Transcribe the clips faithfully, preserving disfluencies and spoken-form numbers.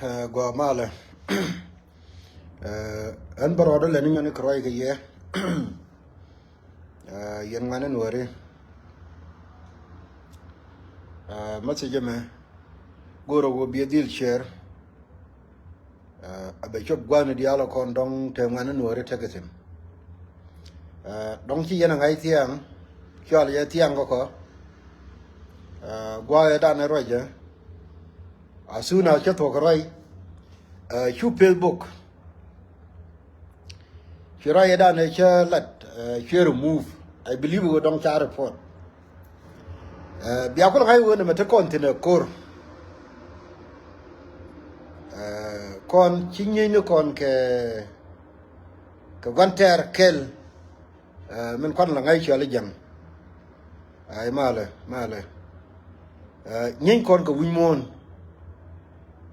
Ɛ, gua malɛ. Ɛ, ɛn bä rɔɔdä lɛ ni nyɔni kɛ ruac kɛ yɛ. Ɛ, yɛn ŋuan ɛn wääri. Ɛ, message ɛmɛ go̱o̱rä wä biɛ dhil share. Ɛ, a bɛ cop gua̱a̱ni diaal ɔ kɔn dɔ̱ŋ te ŋuan ɛn wääri tekɛ thi̱n. Ɛ, dɔ̱ŋ ci yɛn a ŋa̱c thia̱a̱ŋ, cual yɛ thia̱a̱ŋ kɔkɔ. Ɛ, gua̱a̱ yɛ danɛ ruacä. As soon as cä thuɔ̱k ruac, ɛ, cu Facebook. Ci ruac yɛ danɛ cä lat, ɛ, cuɛ remove. I believe wä dɔ̱ŋ ca report. Ɛ, bia kulɛ ŋa̱c wen ɛmɛ te kɔn thi̱n ɛ ko̱r. Ɛ, kɔn ci nyiecni kɔn kɛ, kɛ gua̱n tɛɛr kɛl. Ɛ, min kuan la ŋa̱c cuali ja̱ŋ. Ay, malɛ, malɛ. Ɛ, nyieny kɔn kɛ wi̱c muɔ̱ɔ̱n.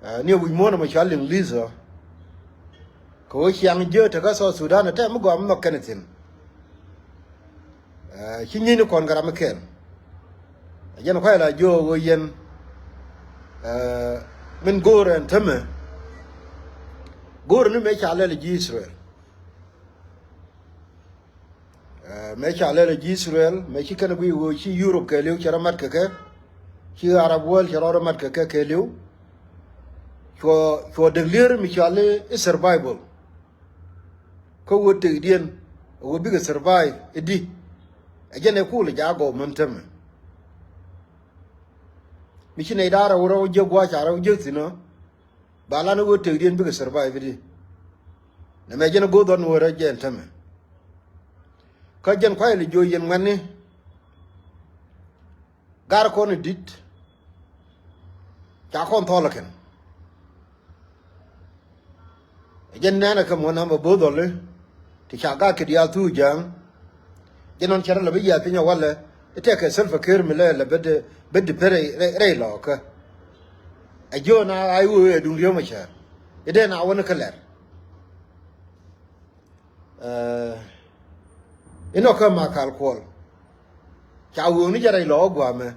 Ɛ, ni wi̱c muɔ̱ɔ̱n ɛmɛ cual liŋ Li̱th ɔ. Kɛ ɣöö ciaŋ jiö tekä South Sudan ɛ tɛm mi gɔaa mi nhɔk kɛn thi̱n. Ɛ, ci nyieny ni kɔn kɛ ram mi kɛl. Ɛ jɛn kuay la jiö ɣöö yɛn, ɛ, min go̱o̱r ɛn tämɛ. Go̱o̱r ni mëë ca lɛl ji̱ Israel. Ɛ, mëë ca lɛl ji̱ Israel, mëë ci kɛn guiy ɣöö ci Europe kɛɛliw cɛ rɔ mat kɛ kɛ, ci Arab world cɛ rɔ rɔ mat kɛ kɛ kɛɛliw. Cuɔ, cuɔ dek lier mi cɔal i̱ survival. Kä wä tekdiɛn, wä bikɛ survive i̱di. Ɛ jɛn ɛ kul ja̱ gɔw män tämɛ. Mi ci nɛy da̱a̱r rɛw rɛw jiäk gua̱a̱c ca rɛw jiäk thi̱n ɔ. Ba lan wä tekdiɛn bikɛ survive i̱di. Nɛmɛ jɛn go̱o̱th ɣɔn wä rɛ jɛn tämɛ. Kä jɛn kuay li jiö yɛn ŋuɛ̈tni. Gar kɔn i̱ di̱t. Ca kɔn thɔl kɛn. Ɛ jɛn nɛnɛ kä muɔ̱n namba bo̱o̱th ɣɔli. Ti ca gak kɛ diaal thuk ja̱a̱ŋ. Jɛn ɣɔn cɛ rɛ lɛ bi yiath piny ɛ walɛ. I̱ tɛkɛ Salva Kiir mi lɛ lɛ bɛ di, bɛ di pɛ rɛy, rɛy, rɛy lɔɔkä. Ɛ jiö na a i̱ wee wee duŋ Riek Machar. I̱ dee na wä ni kä lɛr. Ɛ, inɔ kä Makal Kuɔl. Ca wööŋni jɛ rɛy lɔɔk gua̱a̱mɛ.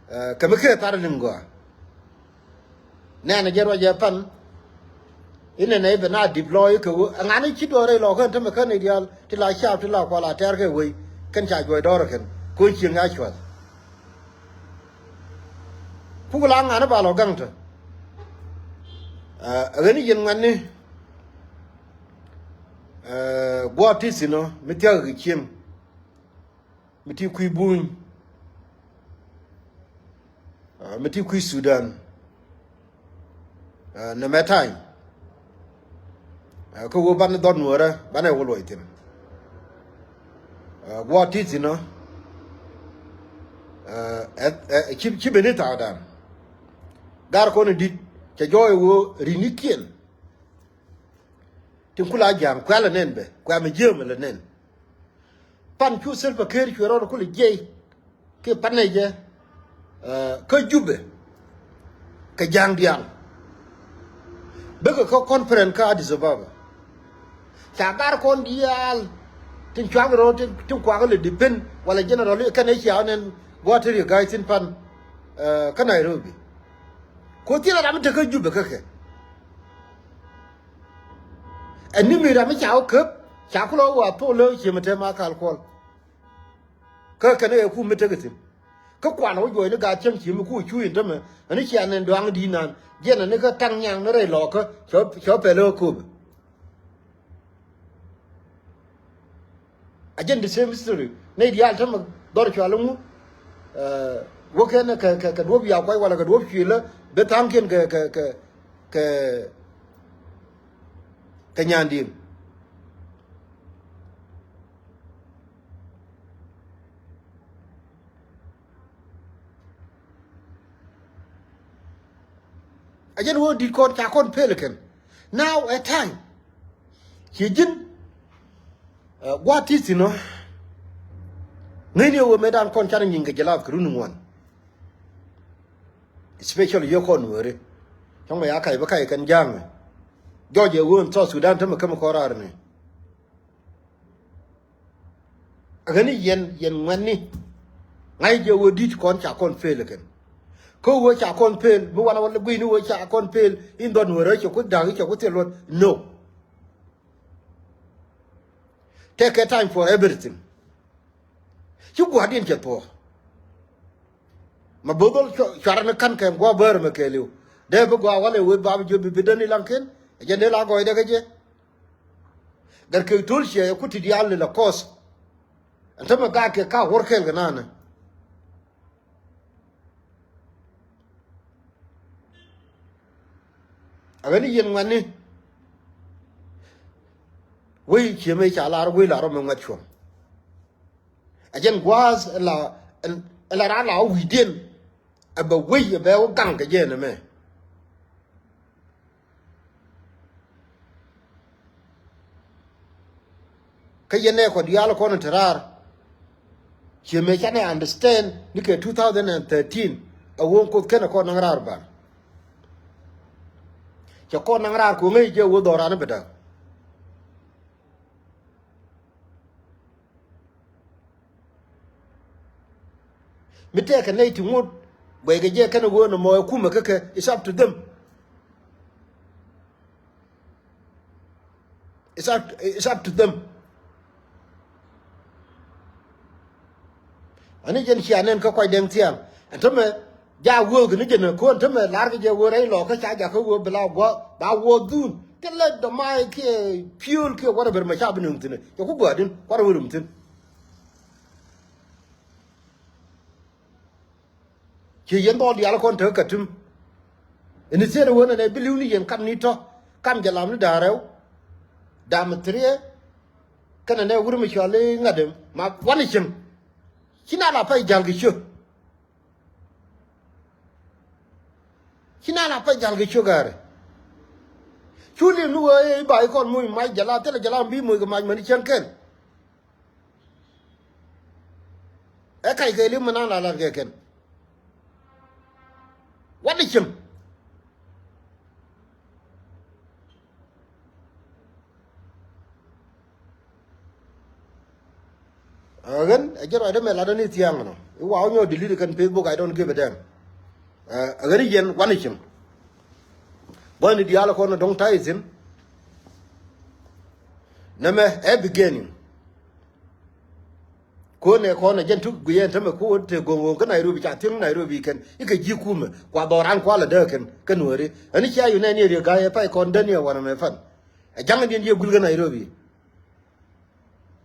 Ɛ, kɛ mi kee thar liŋ gɔaa. Nɛnɛ jɛ ruacɛ pan. Inɛ nɛ i̱ ben a dip lɔɔk i̱ kɛ wä. Ɛŋani ci duɔ̱ɔ̱r rɛy lɔɔk kɛn tämɛ kän i̱ diaal. Ti la caap ti la kual a tɛɛr kɛ wei. Kɛn ca juɔc dɔɔr kɛn. Ko̱n cieŋ a cuath. Kuk la ŋani ba lɔ gaŋ tɔ. Ɛ, ɣän i̱ yɛn ŋuɛ̈tni. Ɛ, gua̱a̱th ti thi̱n ɔ mi thia̱k kɛ cieŋ. Mi ti kui̱ Buny. Ɛ, mi ti kui̱ Sudan. Ɛ, nɛmɛ ta̱ny. Ɛ, kä wä banɛ dhɔr Nuɔ̱ɔ̱rä banɛ wä luɔc thi̱n. Ɛ, gua̱a̱th ti thi̱n ɔ. Ɛ, ɛ, ɛ, ci, ci ben i̱ thaakdan. Gar kɔn i̱ di̱t cɛ jɔɔc wä ri̱nikiɛn. Tin kula ja̱a̱ŋ kuɛ̈lɛ nɛn bɛ kuɛ̈mɛ jiäämɛ lɛ nɛn. Pan cu Salva Kiir cuɛ rɔɔd kulɛ jiɛc. Kiɛ pan nɛ jɛ, ɛ, kä Jubɛ kɛ ja̱a̱ŋ diaal. Bikɛ kä conference kä Addis Ababa. Ca gar kɔn diaal tin cuak rɔɔd tin, tin kuak lɛ depend walɛ general kɛn ɛ cia nɛn gua̱a̱th ti riek ga̱a̱c thi̱n pan, ɛ, kä Nairobi. Ku thilɛ ram mi te kä Jubɛ kä kɛ. Ɛn ni mi ram mi ca wä käp ca kulɔ wä a thok lä cië mi te Makal Kuɔl. Kä kɛn ɛ kum mi tekɛ thi̱n. Kä kuan wä juɔc ni gaat cäŋ cië mi ku cu in tämɛ. Ɛn ni cia nɛn duaŋ di̱i̱t naan jiɛn ɛn ni kä taŋ nyaŋ ni rɛy lɔɔkä cɔ, cɔ pɛl ɛ köpɛ. A jɛn the same history. Nɛy diaal tämɛ dhɔr cual iŋu. Ɛ, wä kɛn kɛ, kɛ, kɛ duɔ̱p yaw kuac walɛ kɛ duɔ̱p cuilä bi tha̱a̱ŋkiɛn kɛ, kɛ, kɛ, kɛ, kɛ nyandiɛn. A jɛn wä di̱t kɔn ca kɔn pel kɛn. Now a time. Ci ji̱n, ɛ, gua̱a̱th ti thi̱n ɔ. Ŋäcni ɛ wä mëëdan kɔn canɛ nyieny kɛ jɛ lap kɛ run ŋuan. Especially yɛ kɔn Nuääri. Cɔŋ mɛ ya kac bä kac kɛn ja̱a̱ŋ. Jɔc ɛ wä in South Sudan tämɛ kämɛ kɔn raar ni. Ɛ ɣän i̱ yɛn, yɛn ŋuɛ̈tni. Ŋa̱c jɛ wä di̱t kɔn ca kɔn pel kɛn. Kä wee ca kɔn pel mi wanɛ wä guiyni wee ca kɔn pel in dhɔn wee rɛ cɛ ku da̱k cɛ ku thil luɔt. No. Take a time for everything. Ci gua̱a̱r diɛn cɛ thuɔ̱ɔ̱. Ma bo̱o̱th dhɔl cuarɛ ni ka̱n kɛm gua̱a̱r bäär mɛ kɛɛliw dee bi gua̱a̱r walɛ wee bap jiö bi bi däni laŋ ken. Ɛ jɛ nel a gɔɔydɛ kä jɛ. Gat kek to̱l ciɛ ku ti diaal ni la kɔs. Ɛn tämɛ gaat kɛ ka wuɔr kɛɛl kɛ naanɛ. A ɣän i̱ yɛn ŋuɛ̈tni. Wec cië mëë ca lar wec lar rɔ mi ŋuɛ̈t cuɔ̱ŋ. A jɛn gua̱a̱th ɛ la, ɛ la raar la wä wi̱i̱diɛn. Ɛ bɛ wec ɛ bɛ wä gaŋ kɛ jɛ ɛn ɛmɛ. Kä yɛn nɛ kɔn diaal kɔn in te raar. Ciɛ mëë canɛ understand ni kɛ two thousand and thirteen a wä in Kuoth kenɛ kɔn naŋ raar ban. Cɛ kɔn naŋ raar ko̱ŋä i̱ jɛ wä dhɔran i̱ bɛ da̱k. Mi tɛɛkɛ nɛy ti ŋot guɛckɛ jɛ kɛn ɣöö nɔmɔ ɛ kumɛ kä kɛ, it's up to them. It's up, it's up to them. Ani jɛn cia nɛn kä kuac dɛŋ thiaŋ ɛn tämɛ. Ja wuɔ̱ɔ̱k ni jɛn ɛ ko̱n tämɛ lar kɛ jɛ wee rɛy lɔɔkä ca jakä wee bi la gua̱a̱ ba wuɔ̱ɔ̱k dhun. Kɛ lɛ dɔmaay kiɛ piöl kiɛ whatever mɛ ca bi nöŋ thi̱n ɛ cɛ ku gua̱a̱din kuarɛ wee rum thi̱n. Ci yɛn dhɔl diaal kɔn tekɛ ka̱ tim. Ɛn thieen wen ɛnɛ bi li̱w ni yɛn kam ni tɔ̱ kam jɛ lam ni da̱a̱r rɛw. Dam thiriɛ kɛnɛ nɛ wur mi cual i̱ ŋa̱t ɛm ma wanɛ cieŋ. Ci na la pay ja̱l kɛ ciö. Ci na la pay ja̱l kɛ ciö ga̱a̱rɛ. Cu li̱w ni wee i̱ ba i̱ kɔn moc mac jɛ la thilɛ jɛ la bi moc kɛ mac mäni cieŋ kɛn. Ɛ kac kɛ li̱w mi na la lat kɛ kɛn. Wat i̱ cieŋ. Ɛ ɣän ɛ jɛ ruacdä mɛ latdä ni thia̱a̱ŋ nɔ i̱ wa wä nyɔk delete kɛn Facebook, I don't give a damn. Ɛ ɣän i̱ yɛn wanɛ cieŋ. Gua̱ni diaal kɔn ɛ dɔ̱ŋ ta̱y thi̱n. Nɛmɛ ɛ beginning. Ko̱n ɛ kɔn ɛ jɛn tuk guiyɛn tämɛ ko̱n te go̱ŋ go̱ŋ kä Nairobi ca thi̱n Nairobi kɛn i̱ kɛ ji̱ kumɛ kua dhɔran kualɛ dee kɛn kä nuääri. Ɛn i̱ cia yunɛ ni riek ga̱a̱c ɛ pay kɔn däni ɛ wanɛ mɛ pan. Ɛ ja̱ŋ in diɛn jiɛ guil kä Nairobi.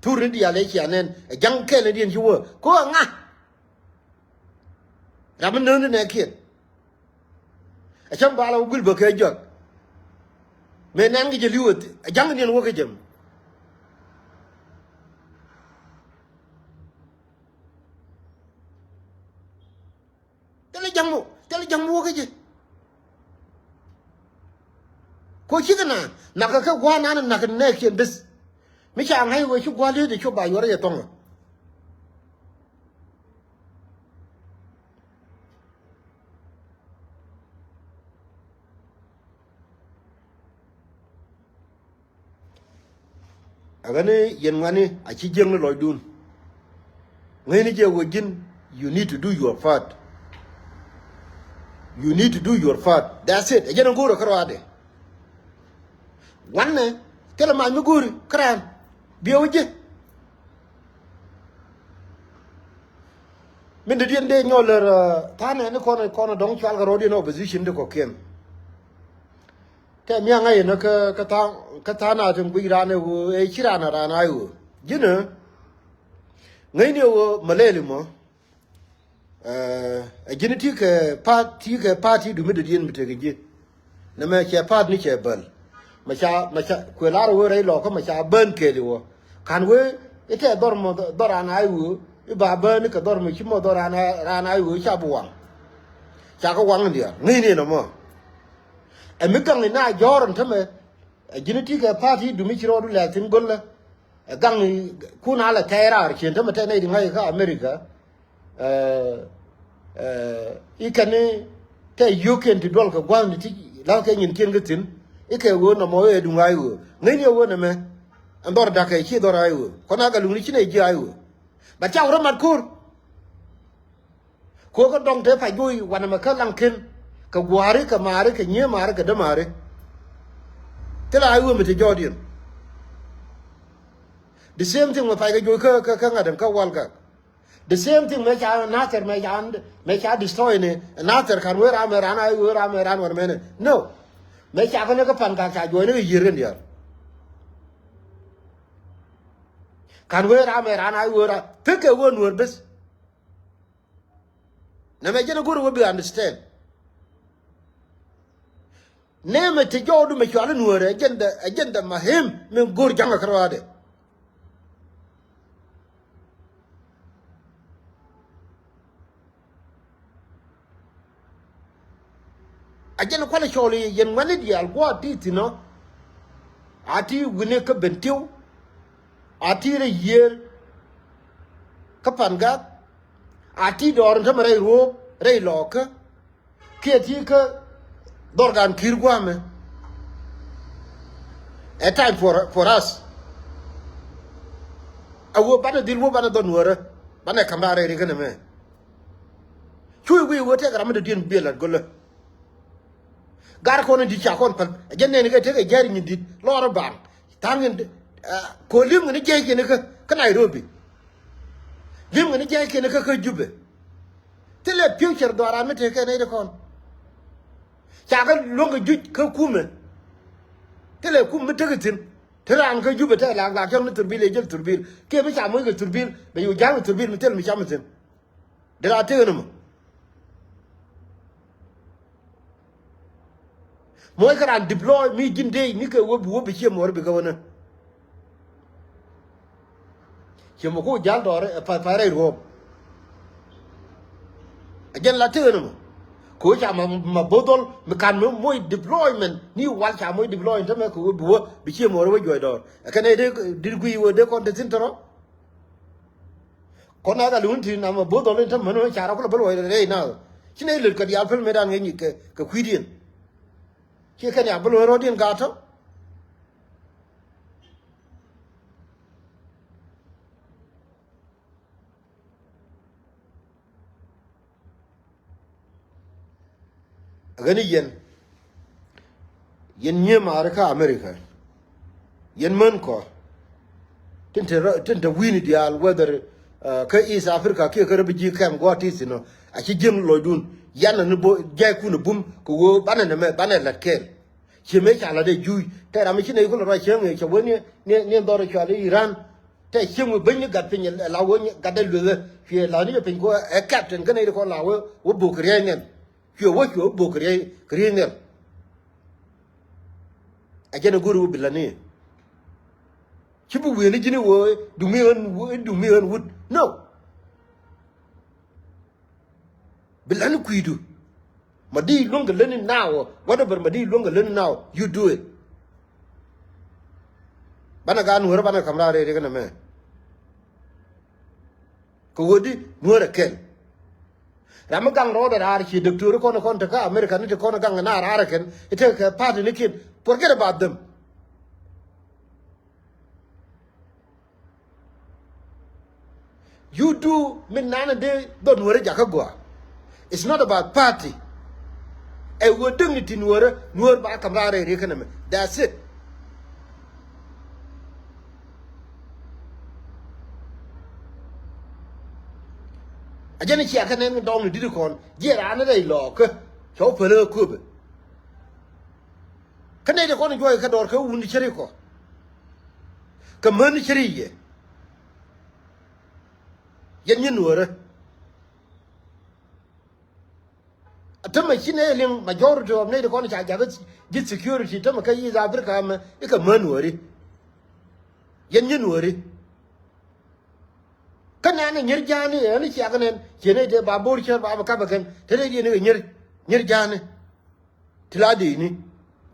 Thur ni diaal ɛ cia nɛn ɛ ja̱ŋ kɛl in diɛn ci wä ko̱ ɛ ŋa̱. Ram mi nööŋ ni nɛɛkiɛn. Ɛ cäŋ bal a wä guil bä kɛ jɔak. Mëë nɛn kɛ jɛ li̱w ɛ ja̱ŋ in diɛn wä kɛ jɛ mɔ. Thilɛ ja̱ŋ mɔ, thilɛ ja̱ŋ mɔ wä kɛ jɛ. Ko cikɛ na nakä kɛ gua̱a̱r nan nakä nɛɛkiɛn beth. Mi ca ŋa̱c wee ci gua̱a̱r li̱eth ɛ cop ba yuɔr yɛ thɔŋä. Ɛ ɣän i̱ yɛn ŋuɛ̈tni a ci jiäkni lɔcdun. Ŋäcni jɛ ɣöö ji̱n, you need to do your part. You need to do your part. That's it. Ɛ jɛn ɛ go̱o̱rä kä ruaadɛ. Wanɛ thilɛ mac mi go̱o̱ri kä raan. Biɛ wä ji̱. Min dee diɛn dee nyɔl lär tha̱a̱nɛ ni kɔn kɔn dɔ̱ŋ cual kɛ rɔɔdiɛn opposition di kɔ̱kiɛn. Tɛ miaŋ a yɛn kä kä tha̱a̱n kä tha̱a̱n a tin guic raan ɛ ɣöö ɛ ci raan a raan a ɣöö ji̱n ɛ ŋäcni ɛ ɣöö malɛli mɔ. Ɛ ji̱n ti kɛ pa̱a̱t ti kɛ pa̱a̱t ti dumi dee diɛn mi tekɛ ji̱. Nɛ mɛ cɛ pa̱a̱t ni cɛ bäl. Mɛ ca mɛ ca kuëë lar ɛ ɣöö rɛy lɔkä mɛ ca bän kɛɛli wä. Ka̱n wee i̱ tɛ dhɔr mɔ dhɔr raan a i̱ ɣöö i̱ ba bän i̱ kɛ dhɔr mɔ ci mɔ dhɔr raan a raan a i̱ ɣöö ca bi waŋ. Ca kɛ waŋ in diaal ŋäcni ɛn ɛmɔ. Ɛ mi gaŋ i̱ na jɔ̱ɔ̱r ɛn tämɛ. Ɛ ji̱n ti kɛ pa̱a̱t ti dumi ci rɔɔdu lɛ̈k thi̱n go̱lä. Ɛ gaŋ i̱ kun a lɛ tɛɛr raar cien tämɛ tɛ nɛy ti ŋa̱c kä America. Ɛ ɛ i̱ kɛn i̱ tɛ yio̱o̱kiɛn ti duɔl kɛ gua̱a̱th ni ti la̱th kɛ nyinkiɛn kä thi̱n. I̱ kɛ ɣöö nɔmɔ i̱ ɛ duŋ a i̱ ɣöö ŋäcni ɛ ɣöö nɛmɛ. Ɛn dhɔr da̱kɛ ci dhɔr a i̱ ɣöö kɔn a kɛ luŋni ci nɛy ji̱ a i̱ ɣöö. Bɛ ca wä rɔ mat ko̱r. Ko̱ kä dɔŋ te pa juɔy wanɛ mɛ kä laŋ ken kɛ gua̱a̱ri kɛ maari kɛ nyiee maari kɛ dämaari. Thilɛ a iwä mi te jɔɔdiɛn. The same thing mɛ pay kɛ juɔy kä kä ŋa̱t ɛn kä walgak. The same thing mɛ ca Nasir mɛ ca mɛ ca destroy ni Nasir kan wee ram mɛ ran a wee ram mɛ ran wanɛ mɛnɛ. No. Mɛ ca kä ni kä pan gak ca juɔy ni kɛ yier kɛn diaal. Kan wee ram mɛ ran a wee ram pek kɛ wee nuɔr bes. Nɛ mɛ jɛn a go̱r wä bi understand. Nɛ mɛ te jɔɔdu mɛ cuali nuɔrɛ agenda agenda mahim min go̱r jaŋ a kärɔadɛ. A jɛn kualɛ cɔɔl yɛn ŋuani diaal gua̱a̱th ti thi̱n ɔ. A ti wi̱ni kä Bentiu. A ti rɛy yiëër kä Pangak. A ti dɔɔr in tämɛ rɛy Ruɔ̱ɔ̱p rɛy Lɔɔkä. Kiɛ ti kä dhɔrgan ki̱i̱r gua̱a̱mɛ. A time for, for us. A wä banɛ dhil wä banɛ dhɔ nuɔrä. Banɛ ka̱m raar rɛy ri känɛ mɛ. Cuy wi̱i̱ wee tëëkɛ ram mi dɔ̱diɛn biɛ la̱t go̱lä. Gar kɔn in di̱t ca kɔn päl ɛ jɛn nɛɛni kɛ tëëkɛ jɛɛr nyin di̱t lɔɔr ɛ baaŋ. Tha̱a̱ŋ in ko̱ li̱em kɛn jiɛc kɛn kä kä Nairobi. Li̱em kɛn jiɛc kɛn kä kä Jubɛ. Thilɛ future dhɔaaran mi tëëkɛ nɛy ti kɔn. Ca kɛ luäŋ kɛ juc kä kumɛ. Thilɛ kum mi tekɛ thi̱n. Te raan kä Jubɛ te laak laak cäŋ ni thurbil ɛ jäl thurbil kiɛ mi ca moc kɛ thurbil bɛ yo̱o̱ ja̱a̱ŋ kɛ thurbil mi thil mi cam mi thi̱n. Dee la tëë ni mɔ. Muɔc kä raan deploy mi ji̱n dee mi kɛ wä bi wä bi ciɛ muɔr bi kɛ wä ni. Ciɛ mɔ ku jal dɔɔr ɛ pa pa rɛy ruɔ̱ɔ̱p. Ɛ jɛn la tëë ni mɔ. Kɛ wä ca ma ma bo̱dhɔl mi kan mi muɔc deployment ni wal ca muɔc deploy tämɛ kɛ wä bi wä bi ciɛ muɔr wä juɔc dɔɔr. Ɛ kɛn ɛ dee dee guiy wä dee kɔn te thi̱n tɔrɔ. Kɔn na ka luun ti na ma bo̱o̱th dhɔl in te män wä ca rɔ kulɛ bä luɔc rɛy na. Ci nɛy lät kɛ diaal päl mëëdan ŋäcni kɛ kɛ kui̱diɛn. Ci kɛn ya bä luɔc rɔ̱diɛn gat tɔ. Ɣän i̱ yɛn, yɛn nyiee maari kä America, yɛn män kɔ tin te rɔ tin te wi̱i̱ni diaal whether kä East Africa kiɛ kä refugee camp gua̱a̱th ti thi̱n ɔ. A ci jiäŋ lɔcdun yan ni bo jɛɛkun bum kɛ ɣöö banɛ nɛmɛ banɛ la̱t kɛɛl. Ciɛ mëë ca la̱t ɛ juuc tɛ ram mi ci nɛy kulɛ ruac cieŋ ɛ cɛ wee ni ni dhɔr ɛ cual i̱ Iran. Tɛ cieŋ mi bäny ni gat piny ɛ la wee gatdɛ luethä cuɛ la ni jɛ piny kɛ ɛ captain kä nɛy ti kɔn la wee wee bok kɛ riɛy nhial. Cuɛ wä cuɛ wä bok kɛ riey kɛ riey nhial. A jɛn a go̱o̱ri wä bi la̱t ni. Ci bi wi̱i̱ni ji̱n i̱ wä dumi ɣän wä dumi ɣän wut. No. Bi la̱t ni kui̱du. Ma di luäŋ kɛ lätni now. Whatever ma di luäŋ kɛ lätni now. You do it. Banɛ gaa nuäärä banɛ ka̱m raar rɛy riɛk ɛn ɛmɛ. Kɛ ɣöö di nuäärä kɛl. Ram mi gaŋ rɔɔdɛ raar ci doctor kɔn kɔn te kä America ni te kɔn gaŋ na raar kɛn i̱ te kɛ party ni kiɛn. Forget about them. You do min nanɛ dee dhɔ nuäärä jakä gɔaa. It's not about party. Ɛ ɣöö däŋ ni ti nuäärä nuäär ba ka̱m raar rɛy riɛk kɛn ɛmɛ. That's it. A jɛn i̱ cia kɛ nɛn dɔɔŋni di̱t kɔn jiɛ raan rɛy lɔɔkä. Cɔw päl ɛ köpɛ. Kä nɛy ti kɔn juɔc kɛ dɔɔr kɛ wun cäri kɔ. Kɛ män cäri yɛ. Yɛn nyin nuäärä. Tämɛ ci nɛy liŋ majority of nɛy ti kɔn ca jakä ji̱ security tämɛ kä East Africa mɛ i̱ kɛ män wääri. Yɛn nyin wääri. Kä nɛn ɛ nyier ja̱a̱ni ɛn i̱ ciak nɛn ciɛ nɛy tëë ba bo̱r cär ba bi kap ɛ kɛn te nɛy diɛn i̱ kɛ nyier nyier ja̱a̱ni. Ti la di̱i̱ni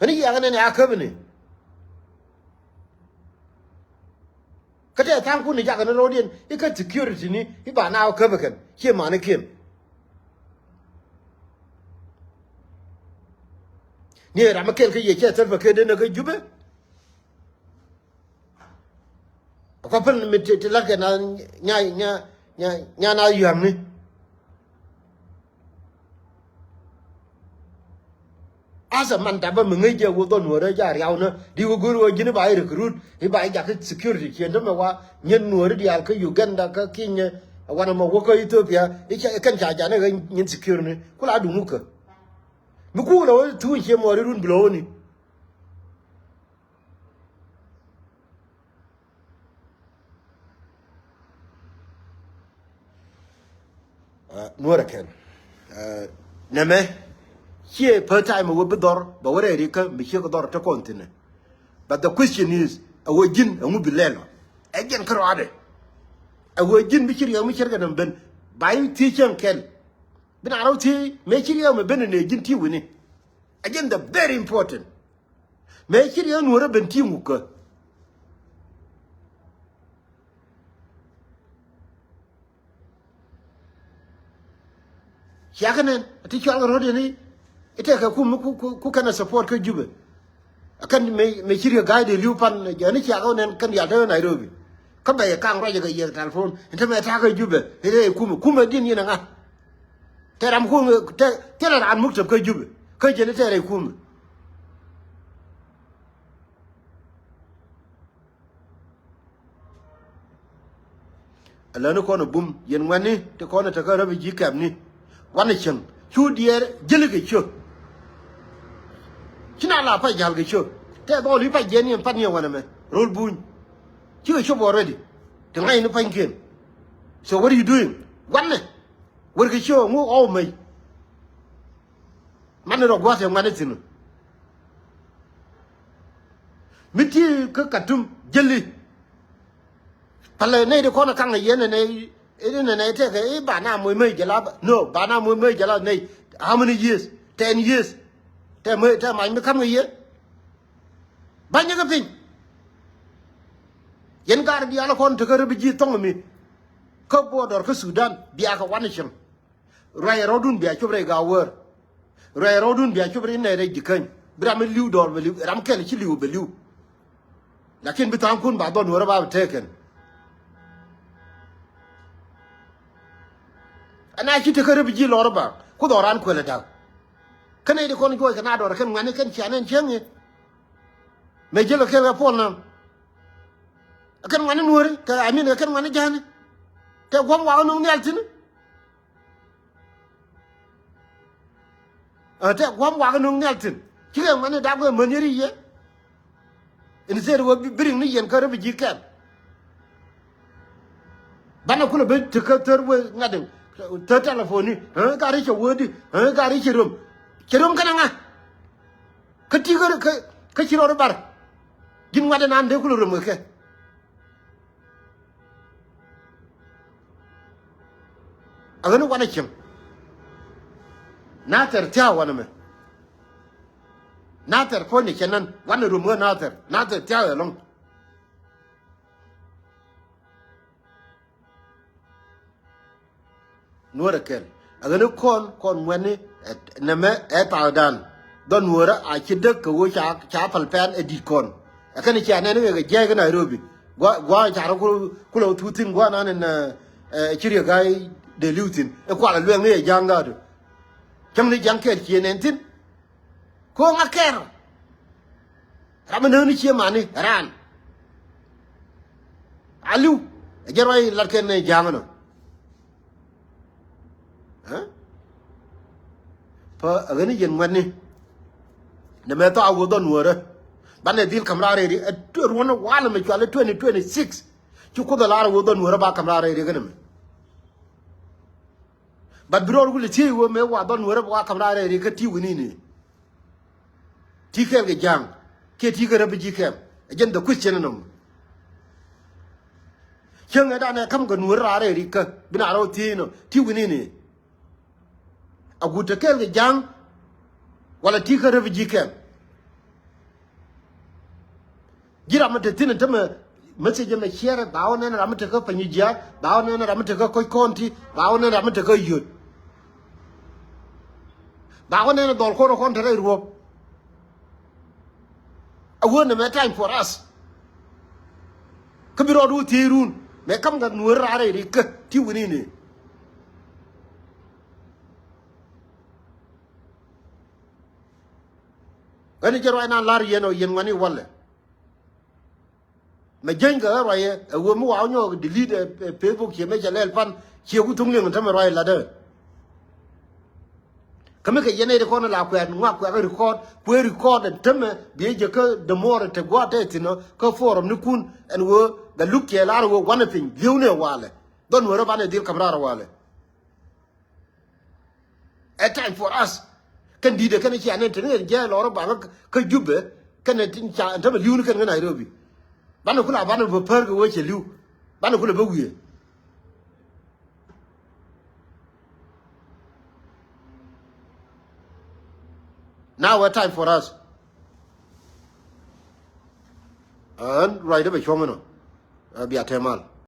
ɛn i̱ ciak nɛn ɛ a käp ni. Kä tɛ tha̱a̱ŋkun ni jakɛ ni ro̱o̱diɛn i̱ kä security ni i̱ ba naaw käp ɛ kɛn ciɛ manikiɛn. Ni ɛ ram mi kɛl kä yɛ cɛ thäl pɛ kɛ den ɛ kä Jubɛ. Kɔ pɛn mi ti ti latkɛ na nya nya nya nya na yua̱mni. Asa man tapä mi ŋäc jɛ wä dhɔ nuɔrä ja riaw nä di wä go̱r wä ji̱n i̱ ba i̱ recruit i̱ ba i̱ jakä security ciën tämɛ wa nyin nuɔrä diaal kä Uganda kä Kenya. Wanɛ mɔ wä kä Ethiopia i̱ kɛn ca janɛ ɣä nyin security ni kula duŋ wä kä mi kuk lɛ wä thuun cië mɔɔri run bi lɔ wä ni. Nuɔrɛ kɛn nɛmɛ ciɛ per time wä bi dhɔr bɛ wä rɛɛri kä mi ciek dhɔr te kɔn thinɛ. But the question is a wä ji̱n a ŋu bi lɛl ɔ ɛ jɛn kärɔadɛ. A wä ji̱n bi ci riɛk mi cɛr kɛ nɛm ben ba in thiec cäŋ kɛl. Bi na rɔw thiec mɛ ci riɛk mɛ ben nɛ ji̱n ti wini. A jɛn the very important. Mɛ ci riɛk nuɔrɛ ben ti ŋu kä. Ciakä nɛn a ti cual kɛ ro̱d yɛn i̱ i̱ tɛkɛ kum ku kɛn a support kä Jubɛ. A kɛn mɛ ci riɛ ga̱a̱c dee li̱w pan jɛ ni ciakä nɛn kɛn yal te Nairobi. Kä bɛ yɛ kaŋ ruacɛ kɛ yiëk telephone in te mɛ ta̱a̱ kä Jubɛ i̱ tɛ kum kum ɛ di̱n yɛn ɛ ŋa̱. Tɛ ram kum tɛ tɛ raan muk tɛp kä Jubɛ kä jɛ ni tɛ rɛy kum. Aläni kɔn a bum yɛn ŋuɛ̈tni ti kɔn a tekä refugee camp ni. Wanɛ cieŋ cu diɛɛr jäli kɛ ciö. Ci na la pac jäl kɛ ciö tɛ dhɔl i̱ pac jiɛn yɛn pan yɛn wanɛ mɛ ro̱l buny. Cikɛ cop already ti ŋa̱c ni pa̱nykiɛn. So what are you doing? Wanɛ wär kɛ ciö ŋu ɣɔw mec. Manɛ rɔ gua̱th yɛ ŋuɛ̈tni thi̱n. Mi ti kä Katum jäli. Palɛ nɛy ti kɔn a kaŋ a yɛn nɛ nɛy nɛ nɛy tɛkɛ i̱ ba na moc mec jɛ la no ba na moc mec jɛ la nɛy. How many years? Ten years. Tɛ mec tɛ mac mi ka̱m kɛ yɛ. Banyä kä piny. Yɛn gar diaal kɔn tekä refugee thɔŋ mi kä border kä Sudan bia kɛ wanɛ cieŋ. Ruac rɔ̱dun bia cop rɛy Gawär. Ruac rɔ̱dun bia cop rɛy nɛy rɛy Jikäny bi ram mi li̱w dɔɔr bɛ li̱w ram kɛl ci li̱w bɛ li̱w. Lakin bi tha̱a̱ŋkun ba dhɔn wärä ba bi tekɛn. Ɛn a ci tekä refugee lɔr ba ku dhɔran kuɛl ɛ da̱k. Kä nɛy ti kɔn juɔc kɛ na dɔr kɛn ŋuɛ̈tni kɛn cianɛ ɛn cieŋ i̱ mɛ jiäl kɛ kɛl kɛ puɔl naŋ. Kɛn ŋuɛ̈tni nuɔ̱ri kɛ amin kɛ kɛn ŋuɛ̈tni ja̱a̱ni. Tɛ gua̱m wakä no̱o̱ŋ nhial thi̱n. Ɛ tɛ gua̱m wakä no̱o̱ŋ nhial thi̱n cikɛ ŋuɛ̈tni dap kɛ män yeri yɛ. Instead wä bi riŋ ni yɛn kä refugee camp. Banɛ kulɛ ben tekä thär wee ŋa̱t in thär telephone ni ɛ gari cɛ wee di ɛ gari cɛ röm. Cɛ röm kɛnɛ ŋa̱. Kä ti kä kä ci rɔɔd i̱ bar. Ji̱n ŋuat inan dee kulɛ röm kɛ kɛ. A ɣän i̱ wanɛ cieŋ. Nathɛr thia̱a̱ wanɛ mɛ. Nathɛr puɔ̱nyɛ cɛ nan wanɛ röm ɣä Nathɛr Nathɛr thia̱a̱ ɛlɔ̱ŋ. Nuɔ̱ɔ̱rɛ kɛl a ɣän i̱ kɔn kɔn ŋuɛ̈tni. Nɛmɛ ɛ thaakdan dhɔn nuɔ̱ɔ̱rä a ci däk kɛ ɣöö ca pal pɛn ɛ di̱t kɔn. Ɛ kɛn cia nɛn i̱ kɛ jiɛc kä Nairobi. Gua̱a̱ ca rɔ kulɛ wä thuk thi̱n gua̱a̱ nan in ci riek ga̱a̱c dee li̱w thi̱n i̱ kual ɛ luɛŋni ɛ ja̱a̱ŋ ga̱a̱du. Cäŋ ni ja̱ŋ kɛl cie nɛn thi̱n. Ko̱o̱ŋ a kɛr. Ram mi nääni cie mani raan. Aliu ɛ jɛ ruac lat kɛn nɛ ja̱a̱ŋ nɔ. Pä ɛ ɣäni yɛn ŋuɛ̈tni. Nɛ mɛ thɔa wä dhɔn wärä. Banɛ dhil ka̱m raar rɛy ri ɛ ruɔ̱n walɛ mɛ cual i̱ twenty twenty six. Ci Kuoth ɛ lar wä dhɔn wärä ba ka̱m raar rɛy ri kɛn mɛ. But bi rɔɔd wulɛ thiec wee mëë wa dhɔn wärä wa ka̱m raar rɛy ri kä ti wi̱ni ni. Ti kɛɛl kɛ ja̱a̱ŋ kiɛ ti kɛ refugee camp. Ɛ jɛn the question ɛnɔ. Cäŋ ɛ danɛ ka̱m kɛ nuɔ̱ɔ̱r raar rɛy ri kä bi na rɔɔd thiec nɔ ti wi̱ni ni. A guut te kɛɛl kɛ ja̱a̱ŋ wala ti kä refugee camp. Ji̱ ram mi te thi̱n tämɛ message ɛmɛ share ba wä nɛn ram mi te kä Panyijiar ba wä nɛn ram mi te kä Koc County ba wä nɛn ram mi te kä Yöt. Ba wä nɛn dhɔl ko̱r kɔn te rɛy ruɔ̱p. A wä nɛ mɛ time for us. Kä bi rɔɔd wä thiec run mɛ ka̱m kɛ nuɔ̱ɔ̱r raar rɛy ri kä ti wi̱ni ni. Ɣän jɛ ruac nan lar yɛn ɔ yɛn ŋuani walɛ. Mɛ jäny kɛ ɣä ruac yɛ ɛ ɣöö mi wa wä nyɔk delete ɛ, ɛ Facebook ciɛ mɛ cɛ lɛl pan ciɛ ku thuŋ liŋ tämɛ ruac latdä. Kä mi kɛ yɛn ɛ ri kɔn la kuɛn ŋuak kuɛk record kuɛ record ɛ tämɛ biɛ jɛ kä dämuɔr ɛ te gua̱a̱t tɛ thi̱n ɔ kä forum ni kun ɛn ɣöö bɛ luk ciɛ lar ɣöö wanɛ piny li̱w ni ɛ walɛ. Dhɔn wärä banɛ dhil ka̱m raar ɛ walɛ. Ɛ time for us. Kɛn di̱t ɛ kɛn cia nɛn te ni ɣän jɛ lɔr baŋ kä Jubɛ kɛn ɛ tin ca ɛn tämɛ li̱w ni kɛn kä Nairobi. Banɛ kula banɛ bä pär kɛ wee cɛ li̱w. Banɛ kula bä wiee. Now ɛ time for us. Ɣän ruacdä bɛ cuɔ̱m inɔ. Ɛ bia tɛmal.